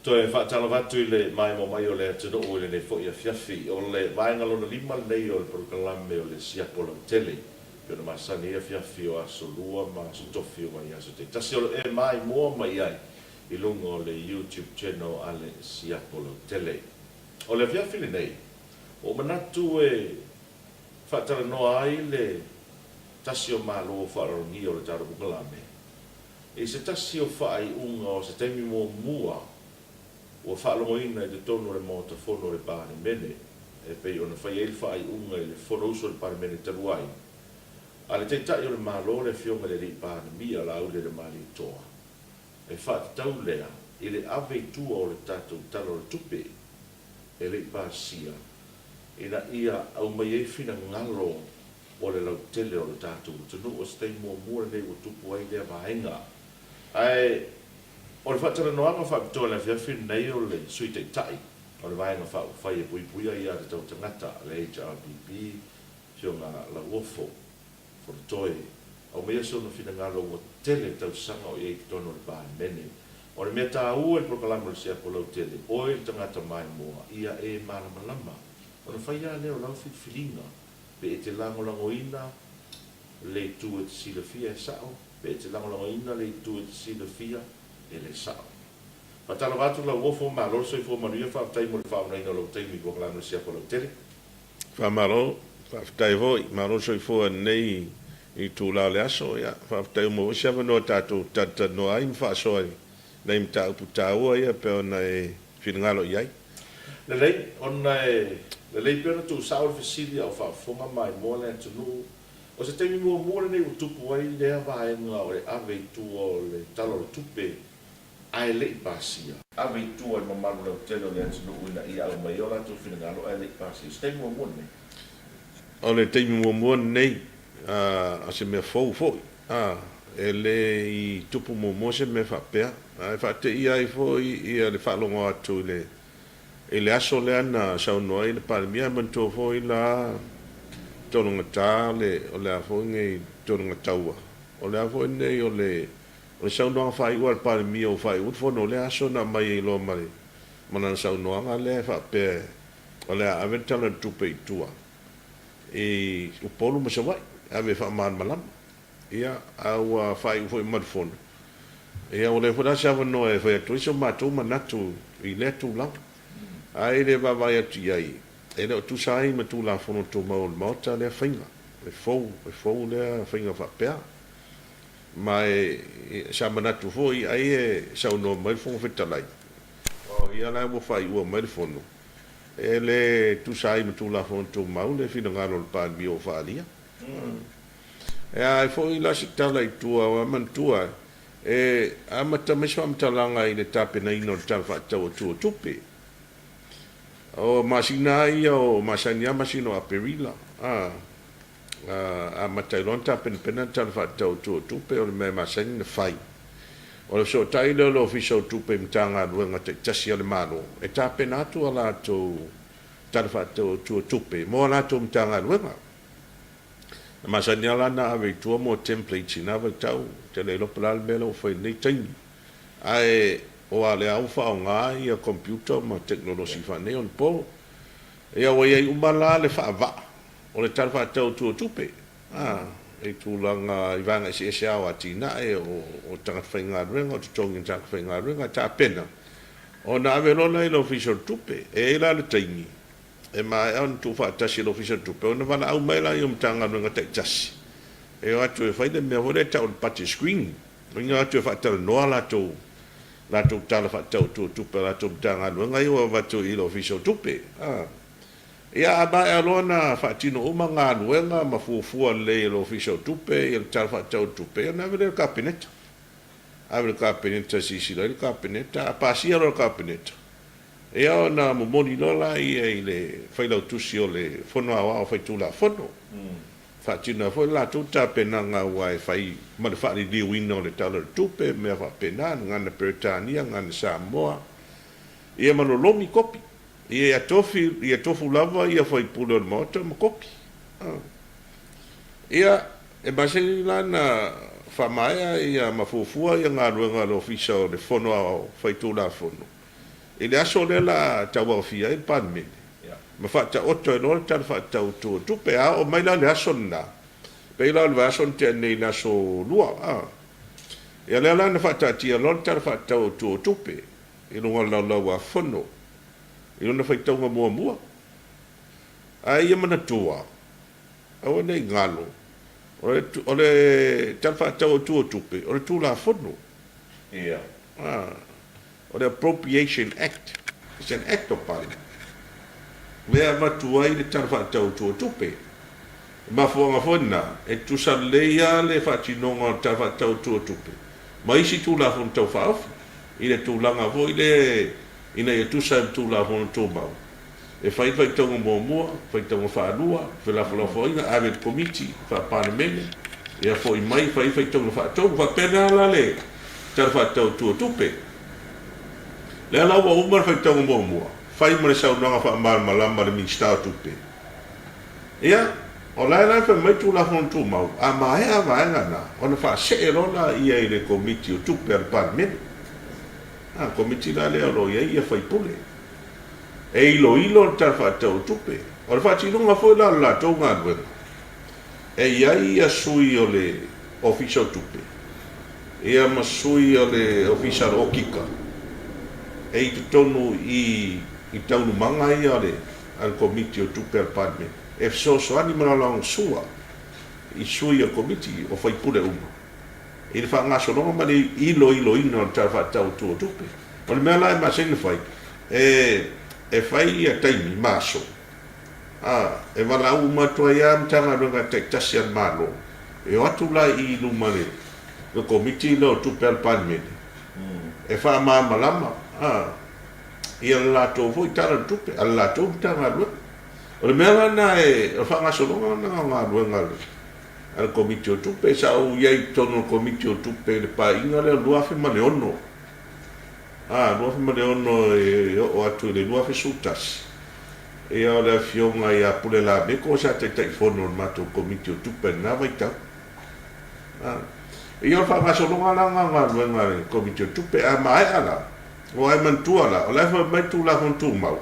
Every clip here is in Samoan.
Toe faatalofa atu i le maimoa mai o le atunuu i lenei foi afiafi. O le vaega lona lima lenei o le polokalame o le Siapo Lautele, pei ona masani ai afiafi o Aso Lua ma Aso Tofi o vaiaso taitasi. O lo e maimoa mai ai i luga o le YouTube channel a le Siapo Lautele. O le afiafi lenei, ua ou manatu e faatalanoa ai le tasi o Malo faaaloalogia o le tatou polokalame, I se tasi o faaiuga o se taimi muamua ua faalogoina i totonu o le Maota Fono o le Palemene, e pei ona fai ai le faaiuga i le Fonousu a le Palemene talu ai, a le Taitai o le Malo le Afioga i le Alii Palemia Laaulialemalietoa, e faatatau lea i le ave i tua o le tatou Tala o le Tupe e le i pasia ina ia aumai ai finagalo o le lautele o le tatou atunuu. O se taimi muamua lenei ua tupu ai lea vaega. Ae o le faatalanoaga faapitoa i le afiafi lenei o le Sui Taitai o le Vaega Faaupufai e Puipuia Aia Tatau Tagata, le HRPP, Afioga Lauofo Fonotoe, aumaia sona finagalo ua tele tausaga o i ai i totonu o le Palemene. O le mea taua i le polokalame o le Siapo Lautele, oe le tagata maimoa, ia e malamalama ona fai lava lea o lau filifiliga Pe e te lagolagoina le itu e te silafia e sao, pe e te lagolagoina le itu e te silafia e le sao. Faatalofa atu Lauofo, malo le soifua manuia, faafetai mo le faaonaina o lou taimi i polokalame o le Siapo Lautele. Faamalo, faafetai foi, malo le soifua i lenei itula o le aso. Ia, faafetai ua maua foi se avanoa tatou te talatalanoa ai ma faasoa i nai mataupu taua ia pei ona e finagalo i ai. Lelei, ona e lelei pea ona tuusao le fesili a o faafofoga maimoa le atunuu. O se taimi muamua lenei ua tupu ai lea vaega o le ave i tua o le Tala o le Tupe ae le i pasia. Ave i tua i le mamalu lautele o le atunuu ina ia aumai ai o latou finagalo ae le i pasia. O se taimi muamua lenei. O le taimi muamua lenei, a o se mea fou foi. A, e le i tupu muamua se mea faapea. Ae faateia ai foi le faalogo atu i le i le aso lea na saunoa ai le Palemia. Ae manatua foi la tologata le o le a foi nei tologataua, o le a foi nei o le o le saunoaga faaiu a le Palemia ua faaiu le fono o lea aso na aumai ai loa ma le ma lana saunoaga lea e faapea o le a ave le Tala o le Tupe i tua i Upolu ma Savaii, ave e faamalamalama. Ia, a ua faaiu foi ma le fono, ia ua leai foi la se avanoa e fai atu ai so matou manatu i lea tulaga. Ae i le vaavaai atu i ai, e le o tusa ai ma Tulafono Tumau o le Maota lea faiga, e fou, e fou lea faiga faapea. Ma e, sa manatu foi ai e saunoa mai le Fofoga Fetalai, aua o ia la ua faaiua mai le fono, E le tusa ai ma Tulafono Tumau le finagalo o le Palemia ua faaalia. E a ai foi la se tala i tua, aua manatua e amata mai se faamatalaga i le tapenaina o le Tala Faatatau Autu o Tupe. O masina lava ia o masani lava masina o Aperila, a amata ai loa ona tapenapena le Tala Faatatau Autu o Tupe, o le mea e masani ona fai. O le fesootai lea o le Ofisa o Tupe i Matagaluega taitasi a le Malo e tapena atu a latou Tala Faatatau Autu o Tupe mo a latou Matagaluega. E masani lava la ona ave i tua mo templates i na vaitau, ou te le iloa po o le a le mea lea ua fai i lenei taimi. Ae o lea ua faaaoga ia computer ma tekonolosi faaneionapo. Ia ua i ai uma la le faavaa O le Tala Faatatau Autu o Tupe, a, i tulaga i vaega eseese lava o atinae, o tagata faigaluega, o totogi o tagata faigaluega, e tapena ona ave loa lea i le Ofisa o le Tupe. E i ai la le taimi e maea ona tuufaatasi e le Ofisa o le Tupe ona valaau mai lea o Matagaluega taitasi e o atu e fai le mea foi lea e tau o le budget screening, o atu e faatalanoa latou latou Tala Faatatau Autu o Tupe a latou Matagaluega ia ua avatu i le Ofisa o Tupe. A. Ia, a maea loa ona faatino uma galuega ma fuafua lelei e le Ofisa o Tupe ia le Tala Faatatau o le Tupe, ia ona ave lea i le Kapeneta. Ave i le Kapeneta e silasila ai le Kapeneta. A pasia loa e le Kapeneta, ia ona momoli loa lea i le Failautusi o le Fono Aoao Faitulafono. Faatino ai foi le latou tapenaga aua e fai ma le faaliliuina o le Tala o le Tupe, mea faapena, le gagana Peretania, gagana Samoa, ia ma lolomi kopi. Ia tofi, ia tofu lava ia faipule o le Maota ma kopi. Ia, e masani la na faamaea ia ma fuafua ia galuega a le Ofisa o le Fono Aoao Faitulafono. I le aso lea la tauaofia ai le Palemene ma faataoto ai loa le Tala Faatatau Autu o Tupe. A oo mai la le aso lena, pei la o le vaiaso na tea nei i le aso Lua, a, ia lea la na faataatia loa le Tala Faatatau Autu o Tupe i luga o le Laulau-a-Fono i lona faitauga muamua. Ae ia manatua, aua ne i galo, o le Tala Faatatau Autu o Tupe, o le Tulafono. Ia. A, o le Appropriation Act, it's an Act of Parliament, lea e avatu ai le Tala Faatatau Autu o Tupe. O le mafuaaga foi lena, e tutusa lelei lava le faatinoga o le Tala Faatatau Autu o Tupe ma isi Tulafono Tau Faaofi i le tulaga foi lea ina ia tusa ai ma Tulafono Tumau. E fai le faitauga muamua, faitauga faalua, felafolafoaiga, ave i le Komiti Faa-Palemene, ia foi mai fai faitauga faatolu. Faapena la le Tala Faatatau Autu o Tupe. Lea la ua uma le faitauga muamua, fai ma le saunoaga faamalamalama a le Minisita o Tupe. Ia, o la e la e fai mai Tulafono Tumau, a maea vaega na, ona faasee loa lea i le Komiti o Tupe a le Palemene. A, Komiti la lea o lo o i ai ia faipule. E iloilo le Tala Faatatau o Tupe. O le faatinoga foi la o le latou galuega, e i ai ia sui o le Ofisa o Tupe, ia ma sui o le Ofisa o le Okika e i totonu i i taualumaga ia a le a le Komiti o Tupe a le Palemene, e fesoasoani ma lagolagosua i sui o le Komiti o faipule uma i le faagasologa ma le iloiloina o le Tala Faatatau Autu o Tupe. O le mea la e masani ona fai, e e fai ia taimi ma aso, a, e valaau uma atu ai lava Matagaluega taitasi a le Malo, e o atu la i luma le le Komiti lea o Tupe a le Palemene, e faamalamalama, a, ia le latou foi Tala o le Tupe a le latou Matagaluega. O le mea la lena e, o le faagasologa lena o galuega a le a le Komiti o Tupe. Sa ou i ai i totonu o le Komiti o Tupe i le Paeaiga lea o le 2006, a, 2006 e oo atu i le 2011, ia o le Afioga ia Pule Lameko sa Taitaifono o le matou Komiti o Tupe i lena vaitau. A, ia o le faagasologa la lena o galuega a le Komiti o Tupe. A maea la, ua e manatua la, o la e fai mai le Tulafono Tumau,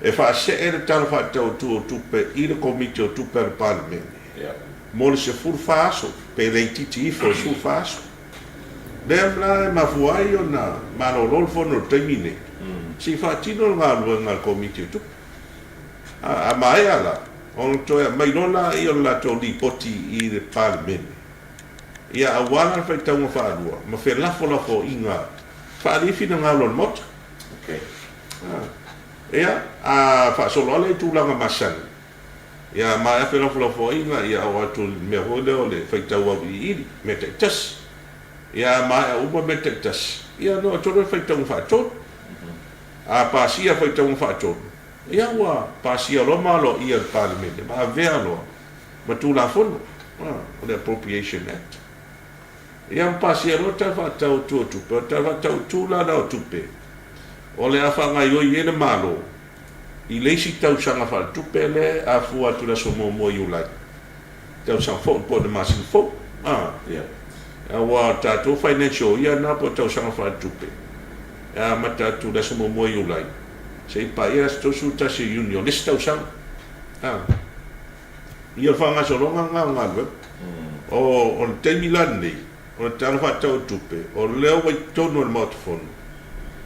E faasee le Tala Faatatau Autu o Tupe i le Komiti o Tupe a le Palemene mo le 14 aso, pe le itiiti ifo i le 14 aso. Lea la e mafua ai ona malolo le Fono i le taimi lenei, se i faatino le galuega a le Komiti o Tupe. A maea la, ona toe aumai loa lea o le latou lipoti i le Palemene, ia aua la le faitauga faalua ma felafolafoaiga faaalia finagalo o le Maota. Ia, a faasolo lava lea i tulaga masani, ia maea felafolafoaiga, ia oo atu i le mea foi lea o le faitau auiliili, mea taitasi. Ia a maea uma mea taitasi, ia ona oo atu loa i le faitauga faatolu. A pasia faitauga faatolu, ia ua pasia loa ma aloaia e le Palemene ma avea loa ma Tulafono, o le Appropriation Act. Ia ma pasia loa le Tala Faatatau Autu o Tupe, o le Tala Faatatau Autu la lea o Tupe, o le a faagaoioi ai le Malo i le isi tausaga faaletupe lea e afua atu i le aso 1 o Iulai, tausaga fou po o le masina fou. A, aua o le tatou financial year lena po o tausaga faaletupe e amata atu i le aso 1 o Iulai seia paia le aso 31 o Iuni o le isi tausaga. A. Ia o le faagasologa lena o galuega. O le taimi la lenei, o le Tala Faatatau o Tupe, o lea ua i totonu o le Maota Fono,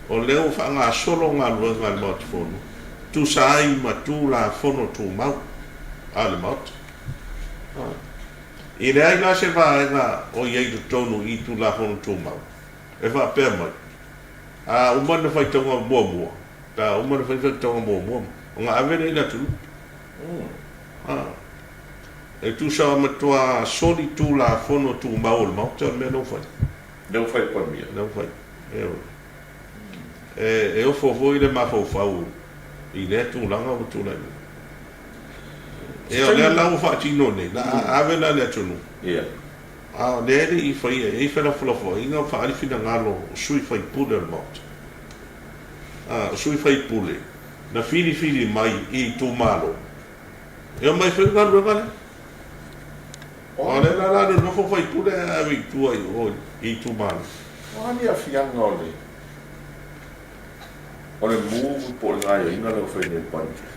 o lea ua faagasolo galuega a le Maota Fono, tusa ai ma Tulafono Tumau a le Maota. E leai la se vaega o i ai i totonu i Tulafono Tumau e faapea mai, a uma ona faitauga muamua, pe a uma ona fai faitauga muamua, ona ave lea i le atunuu. E tusa ua matua soli Tulafono Tumau o le Maota le mea lea ua fai. Lea ua fai e le Palemia. Lea ua fai. Ioe. E ofo foi le mafaufau i lea tulaga ua tulai mai. Ia o lea la ua faatino nei, la a ave la i le atunuu. Ia. A o lea e le i faia i ai felafolafoaiga ma faaali finagalo o sui faipule o le Maota. A o sui faipule na filifili mai i itumalo e omai fai le galuega lea. O lea la la nonofo faipule ae ave i tua i o i itumalo. O a ni aafiaga o le. O le move po o le gaoioiga lea ua fai nei e le Palemia.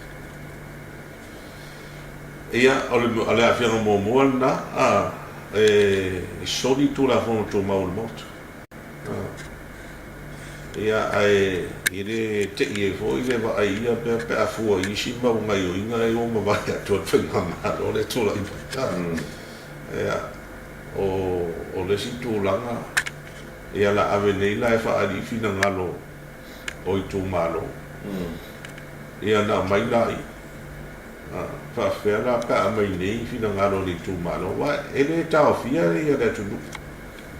Ia, o le, o le aafiaga muamua lena, a, e soli Tulafono Tumau o le Maota. A, ia, ae e le te'i ai foi le vaai i ia mea pe a fua i isi mau gaoioiga e ua mavae atu a le Faigamalo lea e tulai mai. A, ia, o, o le isi tulaga, ia, la ave nei la e faaali finagalo o itumalo. Ia ona aumai laia. Faafefea la pe a aumai nei finagalo o le itumalo aua e le taofia le atunuu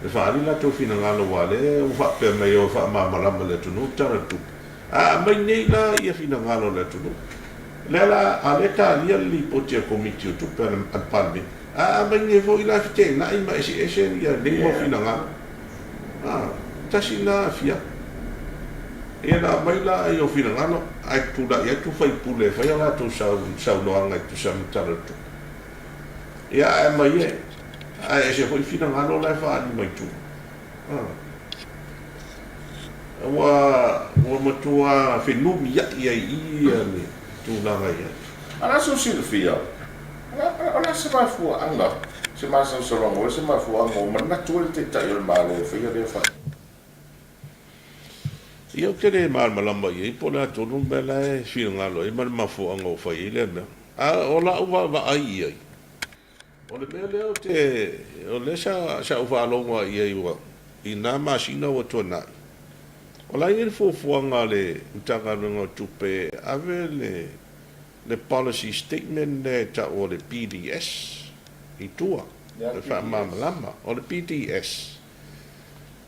e faaali latou finagalo aua o lea ua faapea mai e o e faamalamalama i le atunuu le Tala o le Tupe. A aumai nei la ia finagalo o le atunuu, lea la a lea talia le lipoti a le Komiti o Tupe a le Palemene, a aumai nei foi la e feteenai ma eseese ia nei mau finagalo. A, tasi lena afiafi. Ia na aumai la ai o finagalo ae tulai atu faipule e fai a latou saunoaga e tusa ma Tala o le Tupe. Ia ae aumai e, ae ese foi finagalo la e faaali mai tua. A, ua, ua matua fenumiai ai i i le tulaga i ai. A o le a sou silafia? O le a se mafuaaga, se masalosaloga, o le a se mafuaaga ua manatu ai le Taitai o le Malo e faia lea faiga? Ia ou te le malamalama i ai po o le a tonu le mea la e finagalo ai ma le mafuaaga ua fai ai lea mea. A o lau vaavaai i ai, o le mea lea ou te, o lea sa, sa ou faalogo lava i ai ua, i nā masina ua tuanai, o la e i ai le fuafuaga a le Matagaluega o Tupe e ave le le policy statement lea e tau o le PDS i tua, e faamalamalama. O le PDS,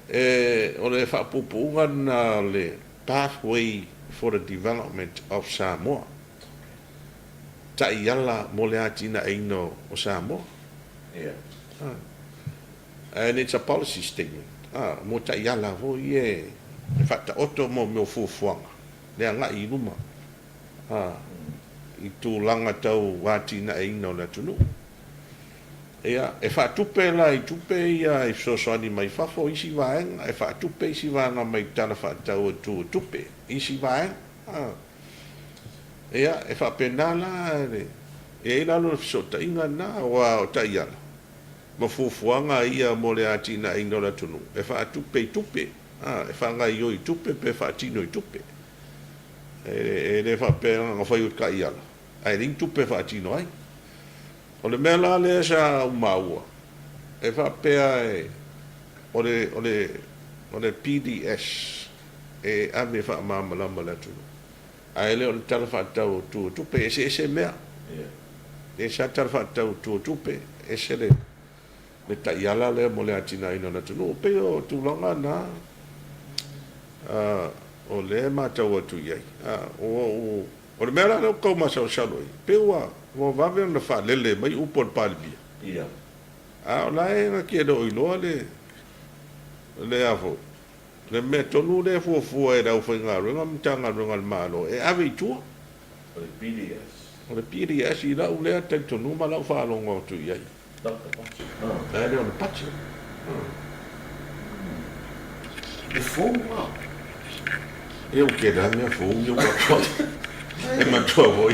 e, o le faapuupuuga lena o le Pathway for the Development of Samoa, taiala mo le atinaeina o Samoa. And it's a policy statement, mo taiala foi ia e faataoto mo mea o fuafuaga, le agai i luma. A, i tulaga tau atinaeina o le atunuu. Ia, e faatupe la i tupe ia i fesoasoani mai fafo isi vaega, e faatupe isi vaega mai Tala Faatatau Autu o Tupe, isi vaega. A, ia, e faapena la le, e i ai la lona fesootaiga lena, aua o taiala ma fuafuaga ia mo le atinaeina o le atunuu, e faatupe i tupe, a, e faagaoioi i tupe pe faatino i tupe. E le faapea na fai o taiala, ae leai ni tupe e faatino ai. O le mea la lea sa ou maua, e faapea o le, o le, o le PDS e ave e faamalamalama i le atunuu, ae le o le Tala Faatatau Autu o Tupe, e eseese mea. Ese lava le Tala Faatatau Autu o Tupe, ese le le taiala lea mo le atinaeina o le atunuu. E pei o tulaga na o lea e matau atu i ai. O le mea la lea ou te tau masalosalo i ai, pei ua vave ona faalele mai upu a le Palemia, a o la e na te le o iloa le, le a foi, le mea tonu lea e fuafua e le aufaigaluega ma Matagaluega a le Malo e ave i tua. O le PDS. O le PDS i lau lea talitonuga ma lau faalogo atu i ai. Ae le o le budget. E fou la. Ia ua tele lava mea fou ia ua atoa. E manatua foi,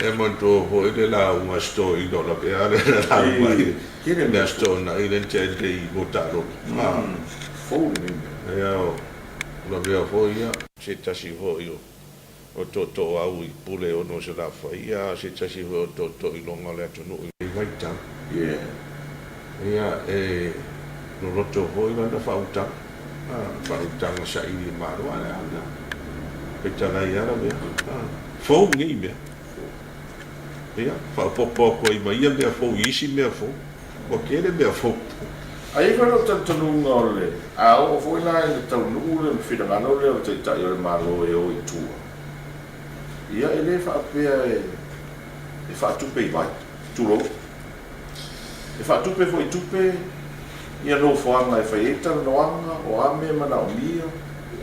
e manatua foi le lauga a si toeaina o Lavea lea na lauga ai i le Aso Toonai lea na tea nei i mo taaloga. Fou lenei mea. Ia o Lavea foi ia, se tasi foi o o tootooau i pule ono o Salafai, ia a o se tasi foi o tootoo iloga o le atunuu i vaitau. Ia, e loloto foi lana faautaga, a, faautaga saili e malo, a le a lena. Fetalai lava lavea, a, fou nei mea. Ia, faaopoopo atu ai ma ia mea fou i isi mea fou. Ua tele mea fou. A i ai foi lou talitonuga o le, a oo foi la ina taunuu le finagalo lea o le Taitai o le Malo e o i tua, ia e le faapea e faatupe i vai, tulou. E faatupe foi i tupe ia nofoaga e fai ai talanoaga, o a mea e manaomia,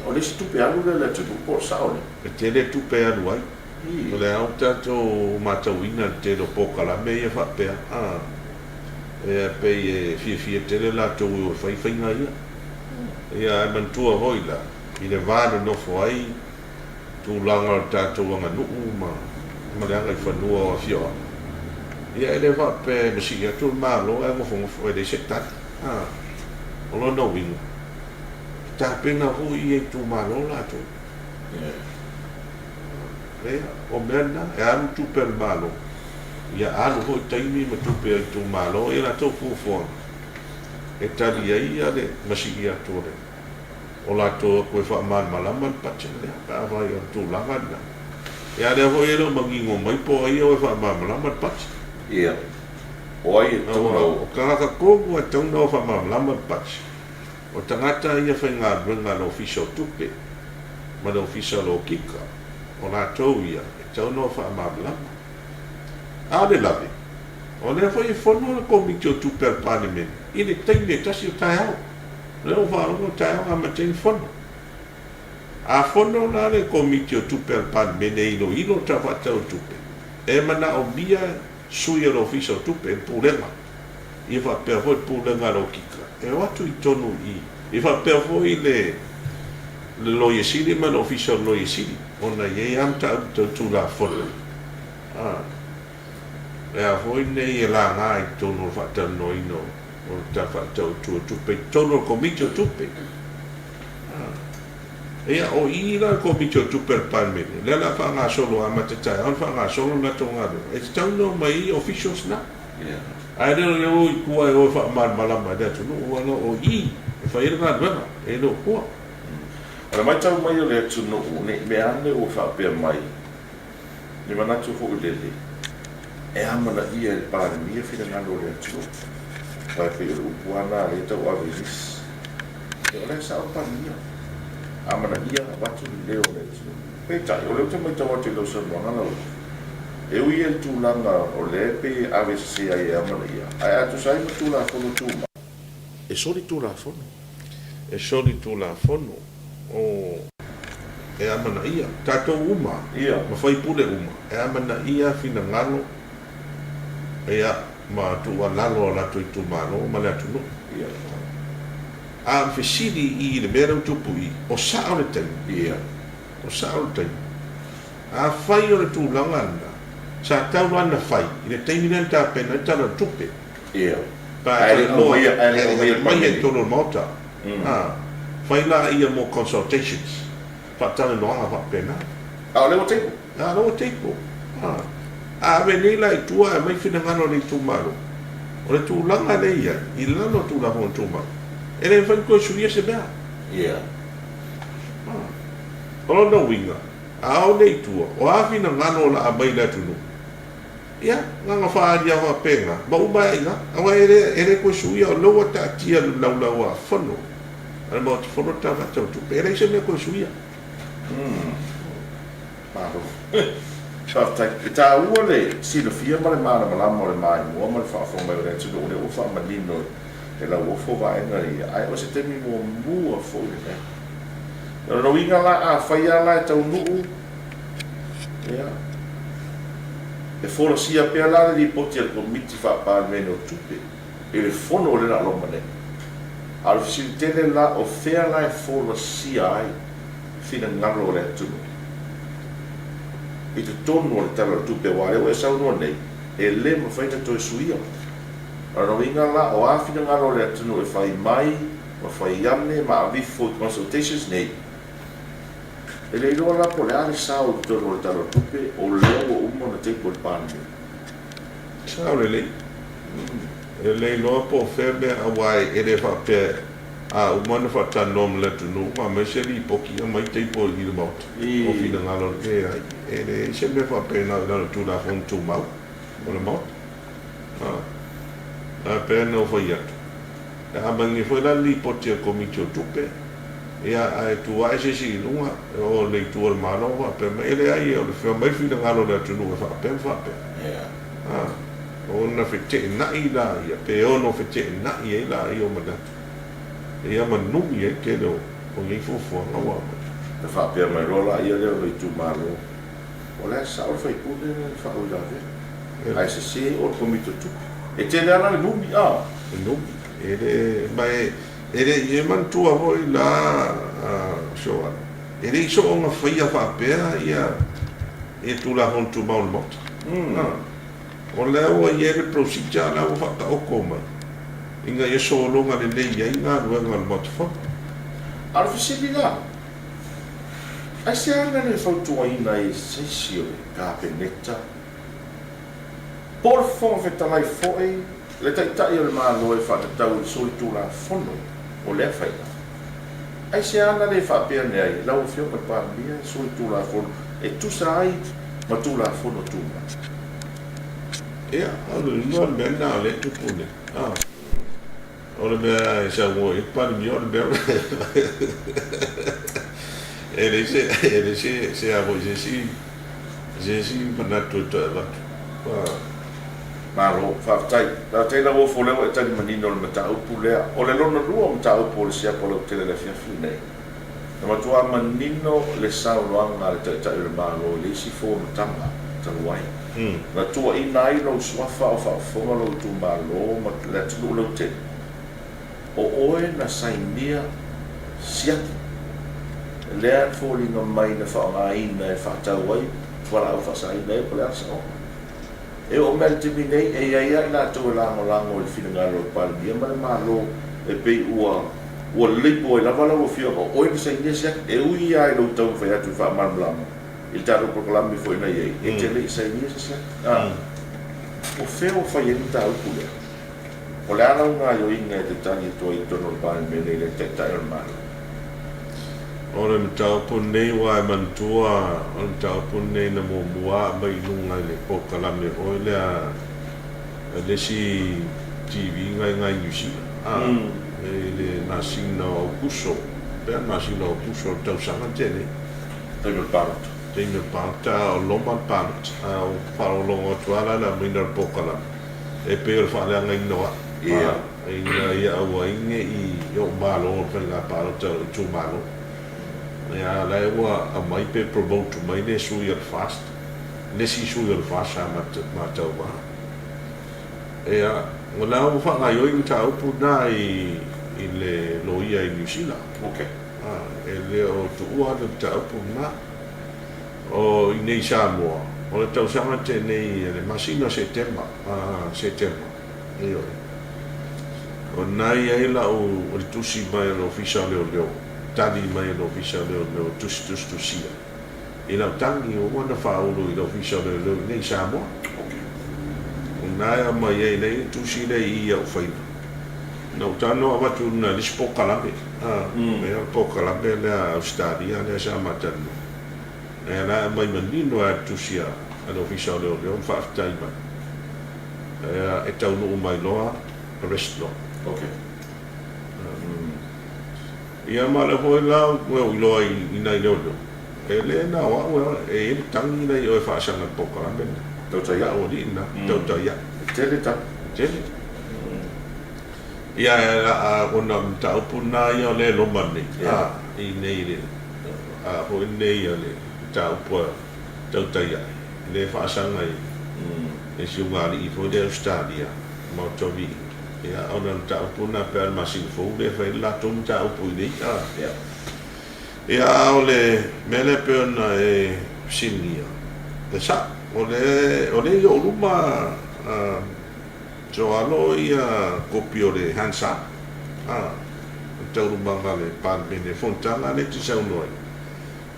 o le isi tupe alu lea a le atunuu, po o le sao lea? E tele tupe e alu ai. O lea ua tatou matauina le tele o polokalame ia faapea, e pei e fiafia tele latou e o e fai faiga ia. Ia ae manatua foi la, i le va nonofo ai tulaga o le tatou aganuu ma ma le agaifanua o afioaga, ia e le faapea e masii atu le Malo ae nofonofo e leai se tali. A, o lona uiga, e tapena foi ia itumalo latou. Ia, o mea na, e alu tupe a le Malo, ia alu foi taimi ma tupe a itumalo i a latou fuafuaga e tali ai ia le masii atu o le o latou atu e faamalamalama le budget lea pe a fai o le tulaga lena. Ia a lea foi e le o manino mai po o ai e o e faamalamalama le budget. Ia, o ai e tatau ona o. O tagata tonu e tatau ona o faamalamalama le budget. O tagata ia faigaluega a le Ofisa o Tupe ma le Ofisa o le Okika, o latou ia e tatau ona o faamalamalama. A o le lave, o lea foi e fono le Komiti o Tupe a le Palemene i le taimi e tasi o taeao. O lea ua faalogo le taeao na amata ai ona fono. A fono la le Komiti o Tupe a le Palemene e iloilo le Tala Faatatau o Tupe, e manaomia sui o le Ofisa o Tupe, le Pulega, ia faapea foi le Pulega a le Okika e o atu i totonu i i, ia faapea foi le le Loia Sili ma le Ofisa o le Loia Sili, ona e i ai lava mataupu tau Tulafono a le a foi nei e laga i totonu o le faatalanoaina o O le Tala Faatatau Autu o Tupe i totonu o le Komiti o Tupe. Ia, o i la le Komiti o Tupe a le Palemene, lea o le a faagasolo amata taeao ona faagasolo le latou galuega, e tatau ona omai ai officials na. Ae le o le o i tua e o e faamalamalama i le atunuu, aua o i e fai ai le galuega, e le o tua. O le matau mai o le atunuu, ne i mea ane ua faapea mai, Ni manatu foi lele e amanaia e le Palemia finagalo o le atunuu, aua e pei o le upu lava lena lea e tauave i nisi. Ia o lea e sao le Palemia, amanaia, avatu le leo o le atunuu. Peitai, o lea ou te matau atu i lau saunoaga Lauofo, e ui i le tulaga o lea e pei e ave sese ai e amanaia, ae a tusa ai ma Tulafono Tumau, e soli Tulafono. E soli Tulafono. O. E amanaia. Tatou uma, ma faipule uma, e amanaia finagalo, ia, ma tuualalo a latou itumalo ma le atunuu. A o le fesili i le mea lea ua tupu i i, o sao le taimi? O sao le taimi? Afai o le tulaga lena, sa tau la ona fai i le taimi lea na tapena ai le Tala o le Tupe. Pe a talanoa, ae le i aumaia i totonu o le Maota. A, fai laia mo consultations, faatalanoaga faapena. A o lea ua table. A o lea ua table. A, a ave nei la i tua e aumai finagalo o le itumalo, o le tulaga lea e i ai, i lalo o Tulafono Tumau, e le mafai ona toe suia se mea. Ia. A, o lona uiga, a o nei i tua, o a finagalo o le a aumai i le atunuu, Ia, na ona faaali lava faapena, ma uma ai i ina. Aua e le, e le toe suia, o lea ua taatia i le Laulau-a-Fono a le Maota Fono le Tala Faatatau o Tupe. E leai se mea toe suia. Malo. Faafetai. E taua le silafia ma le malamalama o le maimoa ma le faafofoga mai o le atunuu, o lea ua faamanino e Lauofo vaega ia, ae o se taimi muamua foi lenei. O lona uiga la, afai lava la e taunuu, Ia, e folasia pea la le Lipoti a le Komiti Faa-Palemene o Tupe i le Fono o lena loma nei. A o le fesili tele la, o fea la e folasia ai finagalo o le atunuu i totonu o le Tala o le Tupe, aua o lea ua e saunoa nei, e le mafai ona toe suia. O lona uiga la, o a finagalo o le atunuu e fai mai ma fai ane ma avifo i consultations nei, E le iloa la po o le a le sao i totonu o le Tala o le Tupe o lea ua uma ona table e le Palemene. Sao lelei. E le iloa po o fea mea aua e le faapea a uma ona faatalanoa ma le atunuu ma aumai se lipoti aumai table i le Maota o finagalo leai e leai se mea faapena i lalo o Tulafono Tumau o le Maota. A pei ona ou fai atu, e aumai nei foi la le lipoti a le Komiti o Tupe, ia, ae tu ae se isi i luga, e o le itu o le Malo faapea mai, e leai, o le aumai le finagalo o le atunuu e faapea ma faapea. A, ona feteenai laia, pe ono feteenai ai laia o manatu, ia ma numi ai le tele o nei fuafuaga ua aumai. Ona faapea mai loa laia lea o le itumalo, O la e sao le faipule lea i le faauilavea, ae sese o le Komiti o Tupe. E tele lava la le numi, a? E numi. E le, ma e, e le i e manatua foi la a Soala. E le i soona faia faapea ia ia Tulafono Tumau o le Maota. O lea ua i ai le procedure a la ua faataoto mai ina ia sologa lelei ai galuega a le Maota Fono. A o le fesili la, aisea na le fautuaina ai e se isi o le Kapeneta po o le Fofoga Fetalai foi le Taitai o le Malo e faatatau i le solitulafono o lea faiga? Aisea na le faapea ane ai lau Afioga i le Palemia e solitulafono e tusa ai ma Tulafono Tumau? Ia, o le lua mea lena o lea e tupu nei. O le mea e saunoa i ai le Palemia o le mea e leai se, e leai se, se a foi se isi, se isi manatu e toe avatu. Malo, faafetai. Faafetai Lauofo o lea ua e tali manino i le mataupu lea. O le lona lua o mataupu o le siapo lautele i le afiafi lenei, na matua manino le saunoaga a le Taitai o le Malo i le isi fonotaga talu ai, na tuuaina ai lou suafa o faafofoga lou itumalo ma le atunuu lautele, o oe na sainia siaki lea na foliga mai na faaaogaina e faatau ai fualaau faasaina ai po o le a le saoga. E oo mai i le taimi nei, e i ai lava i latou e lagolago i le finagalo o le Palemia ma le Malo e pei ua ua lelei po ai lava lau Afioga, o oe na sainia siaki. E ui lava i lou taumafai atu e faamalamalama i le tatou polokalame foi na i ai, e te le i sainia se siaki. A o fea ua fai ai le mataupu lea? O le a lau gaoioiga e te tali atu ai i totonu o le Palemene i le Taitai o le Malo? O le mataupu lenei ua e manatua o le mataupu lenei na muamua aumai i luga i le polokalame foi lea a le isi TV na i ina i Niu Sila i le masina o Aukuso, pea le masina o Aukuso o le tausaga na tea nei. Taimi o le palota. Taimi o le palota, a o loma le palota. A ou faalogologo atu lava la i le aumaiga o le polokalame, e pei o le faaleagaina o au, ina ia aua ai ne i ou malo i le faiga palota o lou itumalo. A o la e ua aumai pe promote mai le sui o le FAST, le isi sui o le FAST sa ma tauva. Ia, o la ua faagaoioi mataupu na i le loia i Niu Sila. E le o tuua le mataupu lena. O i nei i Samoa, o le tausaga tenei i le masina o Setema, Setema, ioe. O lena e i ai lau, o le tusi mai a le Ofisa o Leoleo, tali mai a le Ofisa o Leoleo e tusitustusia i lau tagi ua uma ona faaulu i le Ofisa o Leoleo i nei i Samoa. O lena e aumai ai le tusi lea i i au faiva. Na ou talanoa avatu i luna i le isi polokalame, e le polokalame lea a Ausetalia lea sa ma talanoa. Lea la e aumai manino lava e le tusi a le Ofisa o Leoleo ma faafetai mai. E taunuu mai loa, arrest loa. Ia ma o lea foi la ua ou iloa i nai leoleo, e le na o au e i ai le tagi la i o e faasaga i le polokalame lena. Tautai au alii lena, tautai au. E tele tagi. E tele. Ia ona o le mataupu lena ia o lea e loma nei, i nei le, a foi lenei a le mataupu a tautai ae, lea e faasaga i le isi ulugalii foi lea Ausetalia, Maota o Viiga. Ia, ona o le mataupu lena pei lava o le masina fou lea e fai ai le latou mataupu i inei. Ia, a o le mea lea pei ona e fesiligia, e sao, o lea, o lea i ou luma Joalo ia kopi o le Hansard, a, o le taualumaga a le Palemene, fonotaga lea e te saunoa ai.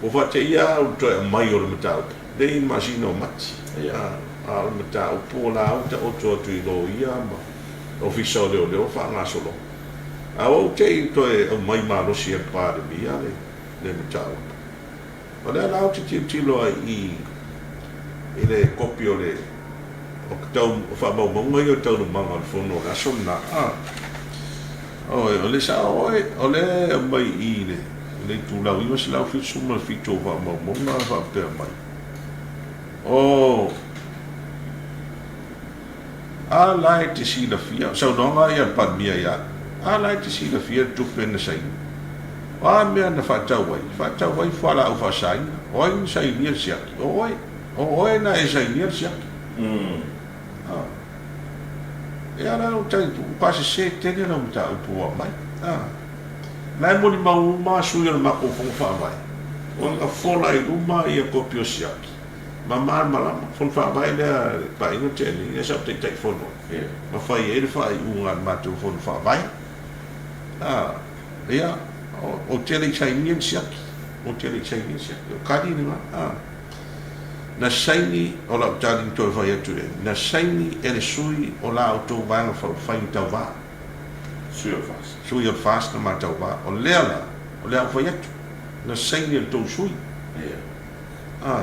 Ua faateia au i le toe aumai o le mataupu, lea i le masina o Mati, a, a o le mataupu o la ua taoto atu i loia ma Ofisa o Leoleo faagasologa. A ua ou te i toe aumai malosi e le Palemia le, le mataupu. O lea la ou te tilotilo ai i i le kopi o le o tau o faamaumauga ia o taualumaga o le fono o le aso lena. Oi, o le sao oe, o lea e aumai i i le le itulau 977 o faamaumauga faapea mai. O A la e te silafia, o saunoaga ia a le Palemia ia au, a la e te silafia le tupe na saini? O a mea na faatau ai? Faatau ai fualaau faasaina. O ai na sainia le siaki? O oe. O oe na e sainia le siaki. A. E ala lau tali atu, ua pasese tele lau mataupu ua aumai. A. La e molimau uma sui o le matou Fono Faavae. Ua na fola i luma ia kopi o siaki ma malamalama Fono Faavae lea a le Paeaiga tea nei, lea sa ou Taitaifono ai, ma fai ai le faaiuga a le matou Fono Faavae. A, ia, ou te le i sainia ni siaki, ou te le i sainia ni siaki, o kali lena. A, na saini, o lau tali na toe fai atu i ai, na saini e le sui o la outou Vaega Faaupufai na tauva. Sui o le FAST. Sui o le FAST na ma tauva. O lea la, o le a ou fai atu, na saini e le tou sui. Ia. A,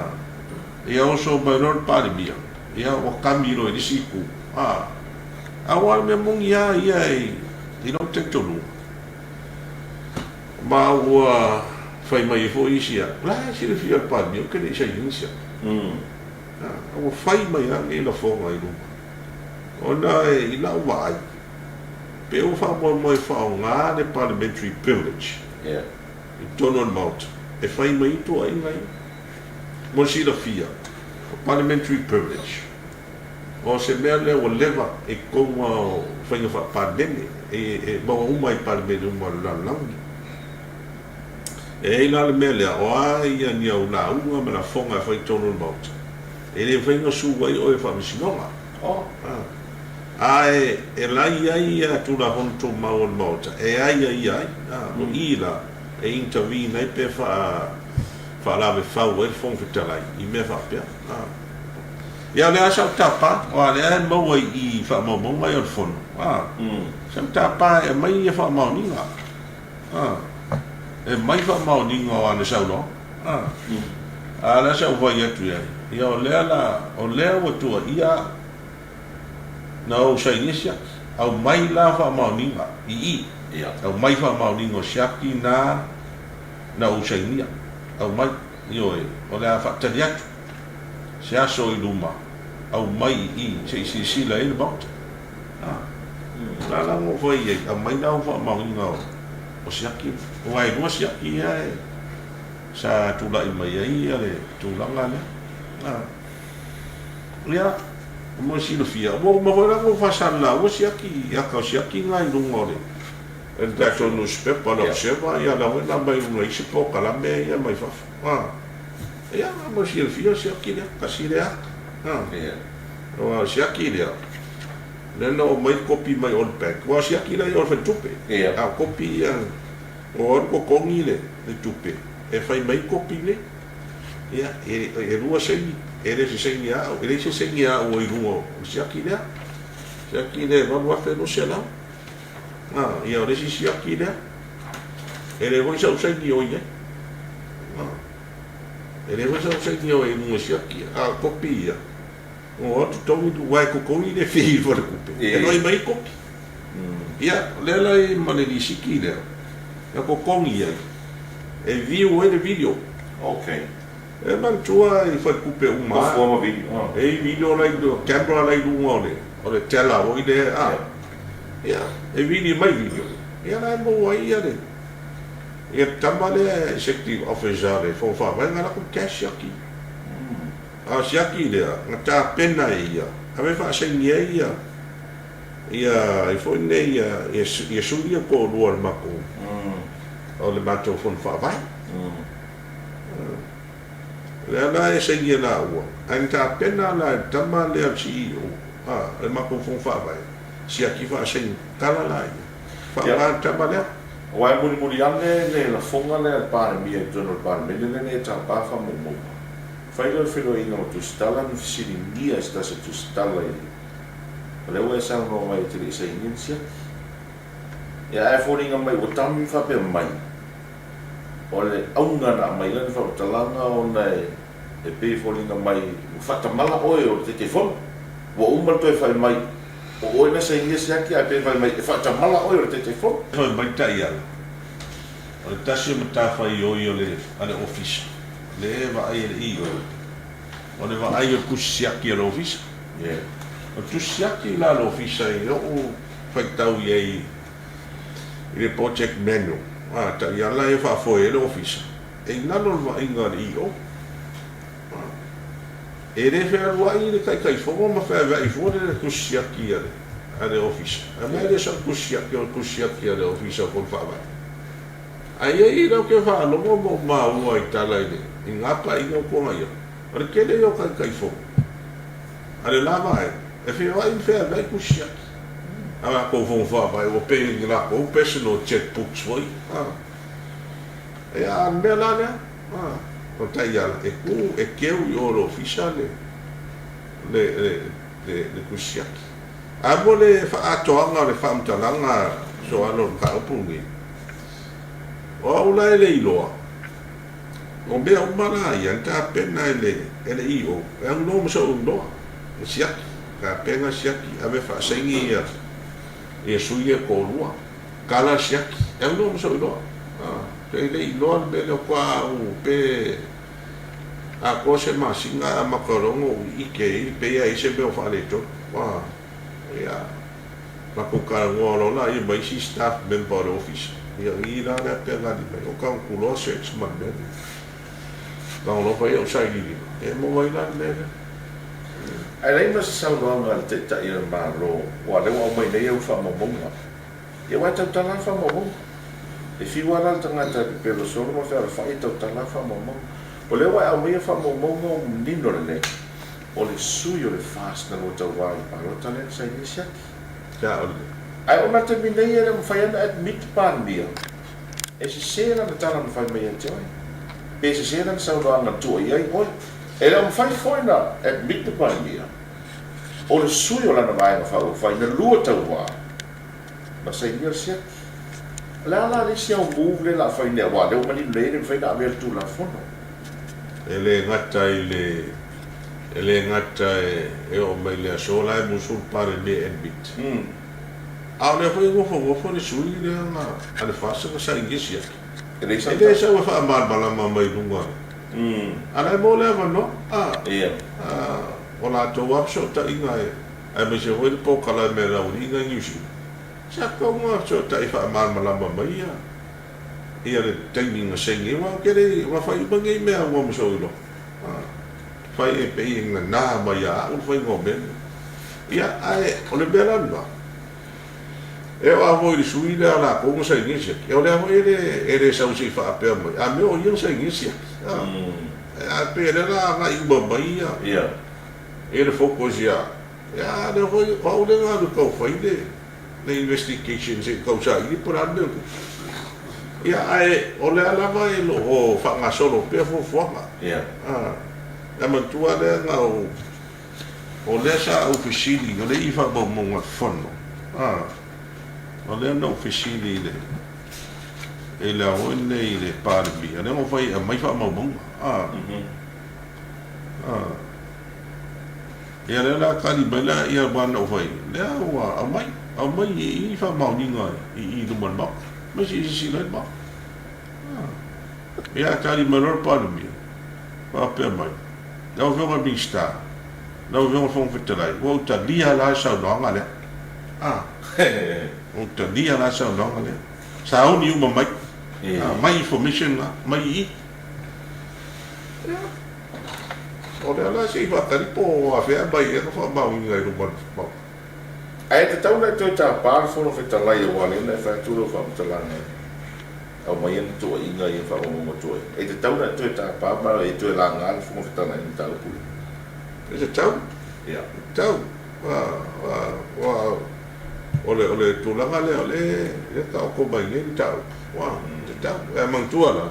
ia oso mai loa le Palemia, ia ua kami loa i le isi itu. A, aua o le mea moni lava ia i, i lou talitonuga, ma ua fai mai ai foi isi au, o la e silafia e le Palemia ou te le i saini ni siaki. A, ua fai mai lava nei lafoga i luma. Ona i lau vaai, pe ua faamoemoe e faaaoga le parliamentary privilege i totonu o le Maota e fai mai ai tuuaiga ia. Mo le silafia, o parliamentary privilege, o se mea lea ua leva i totonu o faiga faa-Palemene, e maua uma i Palemene uma o le lalolagi. E i ai la le mea lea, o a ia ni au lauga ma lafoga e fai i totonu o le Maota, e le mafai ona sue ai oe e Faamasinoga. Ae e la i ai ia Tulafono Tumau o le Maota e aiaia ai, o i la e intervene ai pe faalavefau ai le Fofoga Fetalai i mea faapea. Ia o lea lava sa ou tapa, aua o lea e maua i faamaumauga ia o le Fono, sa ou tapa e aumai ia faamaoniga, e aumai faamaoniga o ana saunoaga. A o lea sa ou fai atu i ai, ia o lea la, o lea ua tuuaia au, na ou sainia siaki, aumai la faamaoniga i i, aumai faamaoniga o siaki na na ou sainia, aumai, ioe, o le a faatali atu se aso i luma, aumai i i se i silasila ai le Maota. A, o la la ua ou fai i ai, aumai la au faamaoniga o siaki, aua e lua siaki ia e. Sa tulai mai ai le tulaga lea. Ia, mo le silafia, ua uma foi la ona ou faasalalau siaki, ata o siaki na i luga o le tatou nusipepa o le Observer, ia la foi na aumai i luga i isi polokalame ia mai fafo. Ia, mo le silafia o siaki lea, tasi lea ata. Aua o siaki lea, lea na oo mai kopi mai o le bank, aua o siaki la ia o le faletupe, a o kopi ia Ua alu totogi le tupe e fai mai kopi nei. Ia, e lua saini, e le o se saini a au, e leai se saini a au o i luga o le siaki lea. Siaki lea e $8,200. A, ia o le isi siaki lea, e leai foi sau saini o i ai. A, e leai foi sau saini o i luga o siaki, a o kopi ia, ua alu totogi, aua e totogi le fee i le faletupe, e fai mai kopi. Ia, o lea la e i ai ma le lisiti lea, na totogi ai, e view ai le video. Ok. E manatua i faletupe uma lava. Tofu ma video. E i ai video la i camera la i luga o le o le teller foi lea, a. Ia, e vili mai video, ia la e maua ai ia le ia le tama lea executive officer a le Fono Faavae na latou cash siaki. A o siaki lea, na tapena e ia, ave faasaini ai ia Ia ai foi nei ia ia sui ia toalua o le matou o le matou fono faavae. O lea la e saini e laua, ae na tapena la e le tama lea o le CEO a le matou fono faavae, siaki faasaini tala la ia. Faaaoga le tama lea. Aua e mulimuli ane le lafoga lea a le Palemia i totonu o le Palemene lea e tapa faamaumauga. Fai lea o le feiloaiga ma Tusitala na fesiligia e se tasi o Tusitala i O lea ua e saunoa mai e te le i sainia ni siaki. Ia ae foliga mai ua tami faapea mai, o le auga na aumai ai lana faamatalaga ona e pei e foliga mai ua faatamala oe o le Taitaifono. Ua uma le toe fai mai o oe na sainia siaki ae pei e fai mai e faatamala oe o le Taitaifono. Fai mai taiala, o le tasi o matafaioi o le a le Ofisa, lea e vaai e le EO, o le vaai o le tusi siaki a le Ofisa. O le tusi siaki la a le Ofisa i lou faitau i ai i le project manual, a, taiala e faafoe ai le Ofisa, e i lalo o le vaaiga a le EO. E le fealuai le Taitaifono ma feaveai fua le tusi siaki a le Ofisa. A mea e le sau tusi siaki, o le tusi siaki a le Ofisa o Fono Faavae. Ae i ai lea ou te faalogo ma ou maua i tala i le i ngā paeaiga ua tuanai atu, o le tele ia o Taitaifono a le la vaega e feoai ma feaveai tusi siaki a latou fono faavae ua pei ni latou personal check books foi a. Ia a o le mea la lea a, o le taiala e tu e keu i o i le ofisa le le le le tusi siaki. A mo le faaatoaga o le faamatalaga soalo o le mataupu lenei, o au la e le iloa, o mea uma la ia na tapena e le e le EO, e aunoa ma so'u iloa, e siaki, tapena siaki, ave faasaini ia ia sui ia e toalua, kala siaki, e aunoa ma so'u iloa. E le iloa le mea lea faatoa ou pe Atoa se masina ae amata loa ona ou ike ai pei lava e i ai se mea o faaletonu. Ua, ia, matou talanoa loa laia ma isi staff member o le ofisa, ia o i la lea pe agali mai, o tago loa search ma le mea lea. Tago loa fai au sailiiliga, ia e maua ai la le mea lea. Ae leai ma se saunoaga a le Taitai o le Malo, aua o lea ua aumai nei au faamaumauga. Ia aua e tautala lava faamaumauga. E fiu lava la le tagata e pepelo solo ma fealofai e tautala lava faamaumauga. O lea ua e aumaia faamaumauga ua manino lelei, o le sui o le FAST na lua tauva i le palota lea na sainia siaki. Kia o le. Ae ona taimi nei e le o mafai lava ona admit Palemia e sese lana tala na fai mai ia te oe, pe sese lana saunoaga na tua i ai oe. E le o mafai foi ona admit le Palemia o le sui o lana Vaega Faaupufai na lua tauva Na sainia le siaki. O le a la le isi au move lea o le a fai nei aua o lea ua manino nei e le mafai ona avea le Tulafono. E le gata i le, e le gata e oo mai i le aso la e musu le Palemia e admit, a o lea foi e nofonofo le sui lea na, a le FAST na sainia siaki. E le E le sau e faamalamalama mai luga, a la e maua le avanoa, a, a, o latou lava fesootaiga e. aemaise foi le polokalame a le aualii na i Niu Sila, sa tatau ona fesootai faamalamalama mai ia ia le taimi na saini ai, aua ou te le i, ua fai uma nei mea ua ma sou iloa. Fai e pei e nana mai ia au le faiga o mea nei. Ia, ae o le mea la lena, e oo lava foi i le sui lea a latou na sainia siaki, o lea foi e le, e le sau se i faapea mai, a mea o ia na sainia siaki. Ae pei o lea o le a agai uma mai ia. E le focus ia ia lea foi o au lea na alu e tau fai le le investigation se i tau saili po o le a le mea o tupu. Ia ae o lea lava e lo o faagasolo pea fuafuaga. Ia. A, e manatua lea na ou o lea sa ou fesili o le i faamaumauga o le fono, a, o lea na ou fesili i le i le a foi lenei i le Palemia, lea na ou fai e aumai faamaumauga, a. Ia lea la tali mai la ia aua na ou fai lea ua aumai aumai i i faamaoniga i i luma o le Maota mai se i silasila ai le Maota. Ia tali mai loa le Palemia faapea mai, lau Afioga i le Minisita, lau Afioga i le Fofoga Fetalai, ua ou talia la le saunoaga lea. Ua ou talia la le saunoaga lea. Sauni uma mai, aumai information la, aumai i i. Ia, o lea la se i faatali po o afea mai ea ka faamaoniga i luma o le Maota. Ae tatau ona e toe tapa le Fofoga Fetalai aua lea na e fai atu lau faamatalaga e aumai ana tuuaiga ia faamaumauga tuuaiga. E tatau ona e toe tapa ma e toe laga le Fofoga Fetalai i le mataupu lea. E tatau. Ia. E tatau. Aua o le o le tulaga lea o lea e taoto mai nei le mataupu. Ua tatau. Ae manatua la,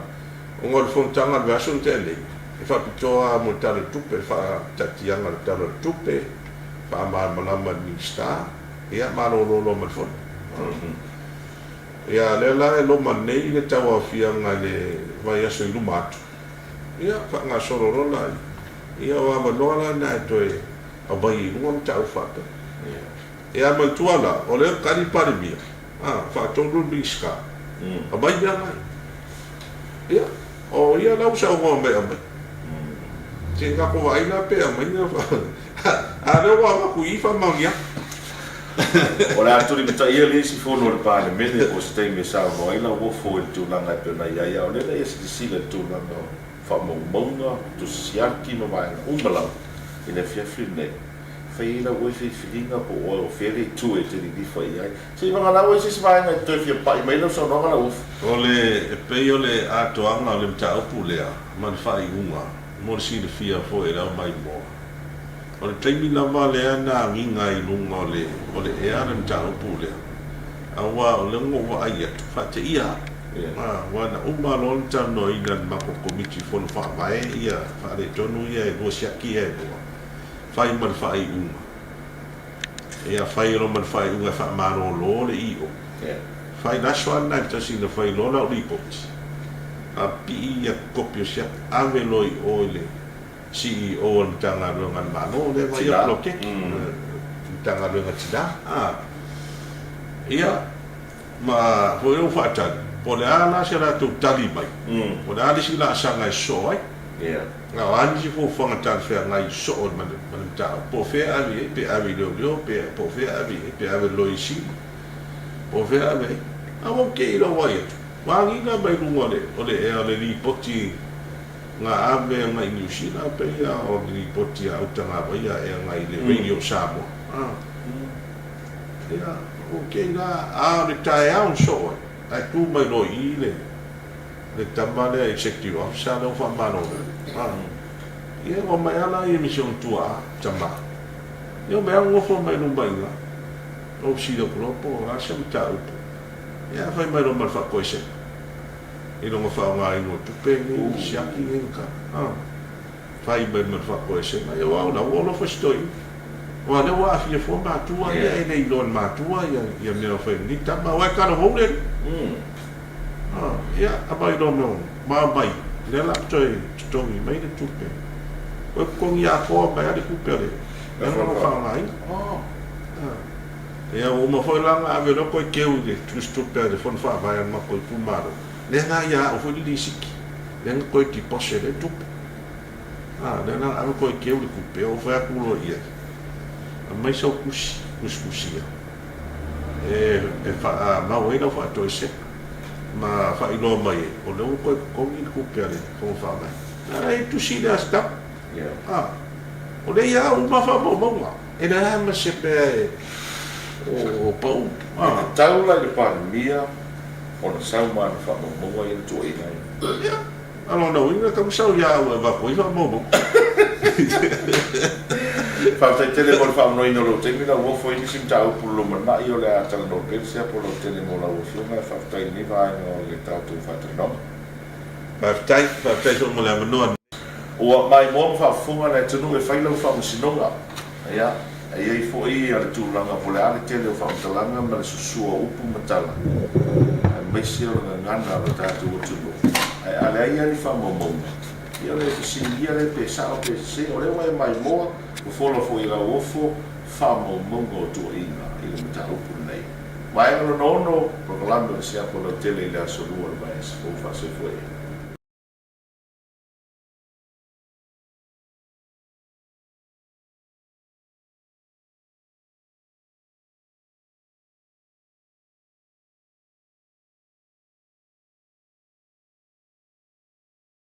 Ona o le fonotaga o le vaiaso na tea nei, e faapitoa lava mo le Tala o le Tupe, le faataatiaga o le Tala o le Tupe, faamalamalama e le Minisita, ia malolo loa ma le fono. Ia, lea la e loma nei le tauaofiaga i le vaiaso i luma atu, ia faagasolo loa laia, ia o avanoa la na e toe aumai i luga mataupu faapea. Ia manatua la, o lea ua tali le Palemia, a, faatonu le Minisita, aumai mea na. Ia, o ia la ua saunoa mai e aumai. Se i tatou vaai la pe aumai na, a o lea ua avatu i i faamaoniaga. O le a tulimataia le isi fono a le Palemene po o se taimi e saunoa ai Lauofo i le tulaga e pei ona i ai, a o lea na ia silasila i le tulaga o faamaumauga, tusi siaki ma vaega uma lava i le afiafi lenei. fai ai lau oe filifiliga po o oe o fea le itu e te lilifa i ai. Seiavagana ua i ai se isi vaega e te toe fia pai mai ai lau saunoaga Lauofo? O le, e pei o le atoaga o le mataupu lea ma le faaiuga mo le silafia foi e le aumaimoa, o le taimi lava lea na agiga ai i luga o le, o le ea le mataupu lea, aua o lea ua ou vaai atu, faateia au, aua na uma loa ona talanoaina e le matou Komiti Fono Faavae ia faaletonu ia e lua siaki ia e lua, fai ma le faaiuga. Ia fai loa ma le faaiuga e faamalolo le EO. Fai le aso lava lena i le tasi na fai loa lau lipoti, a pipii ia kopi o siaki, ave loa i o i le CEO a le Matagaluega a le Malo lea e vaaia poloketi, Matagaluega Tina. Ia, ma foi lea ua faatali, po o le a la se latou tali mai, po o le a le isi laasaga e sosoo ai. A o a nisi fuafuaga talafeagai soo ma le mataupu, po o fea e ave i ai, pe ave i leoleo, pe po o fea e ave i ai, pe ave i le Loia Sili, po o fea e ave i ai. A ua te i lau vaai atu, ua agiga mai luga o le, o le ea o le lipoti na ave agai i Niu Sila, pei lava o le lipoti a Autagavaia ae agai i le Radio Samoa. A, ia, ua te i la, a o le taeao na soo ai, ae tu mai loa i i le. le tama lea executive officer lea ua faamalolo a ia ua omai a la ia ma si ona tuaa tama ia omai a nofo mai luma i ina ou fesili atu loa po o le a se mataupu ia fai mai loa ma le faatoesega i lona faaaogaina o tupe nei siaki nei na tala a fai mai ma le faatoesega ia o au la ua alofa si toeaina aua lea ua aafia fua matua ia e le iloa e le matua ia mea o fai e lenei tama aua e talavou le alii. Ia, aumai loa ma ma aumai, lea la toe totogi mai le tupe. Ua totogi atoa mai lava le tupe a le mea na faaaogaina. Ia, ua uma foi la ona ave loa toe keu i le tusitupe a le Fono Faavae a le matou itumalo, lea la ia au foi le lisiti, lea na toe deposit ai le tupe. Lea la na ave toe keu le tupe, ou fai atu loa i ai, aumai sau tusi, tusitusia. e faamau ai lau faatoesega ma faailoa mai ai, o lea ua toe totogi le tupe a le Fono Faavae. A e tusi lea a se tama. A, o lea ia uma faamaumauga, e leai lava ma se mea e o pau. E tatau la i le Palemia ona sau ma ana faamaumauga ia na tuuaiina ai. Ia. A lona uiga, tau sau ia au e avatu ai faamaumauga. Faafetai tele mo le faamanoina o lou taimi Lauofo. I nisi mataupu lumanai o le a talanoa pea le siapo lautele mo lau Afioga. Ae faafetai i lenei vaega o le tatou faatalanoaga. Faafetai, faafetai foi mo le avanoa. Ua maimoa ma faafofoga le atunuu e fai lau faamasinoga. Ia, e i ai foi le tulaga po o le a le tele o faamatalaga ma le susua o upu ma tala, aemaise o le gagana a lo tatou atunuu. Ae a leai lava ni faamaumauga, ia o le fesiligia lea pe sao pe sese, o lea ua e maimoa, ua fola foi e Lauofo faamaumauga o tuuaiga i le mataupu lenei. Vaega lona ono, Polokalame o le Siapo Lautele i le Aso Lua o le vaiaso fou. Faasoifua ia.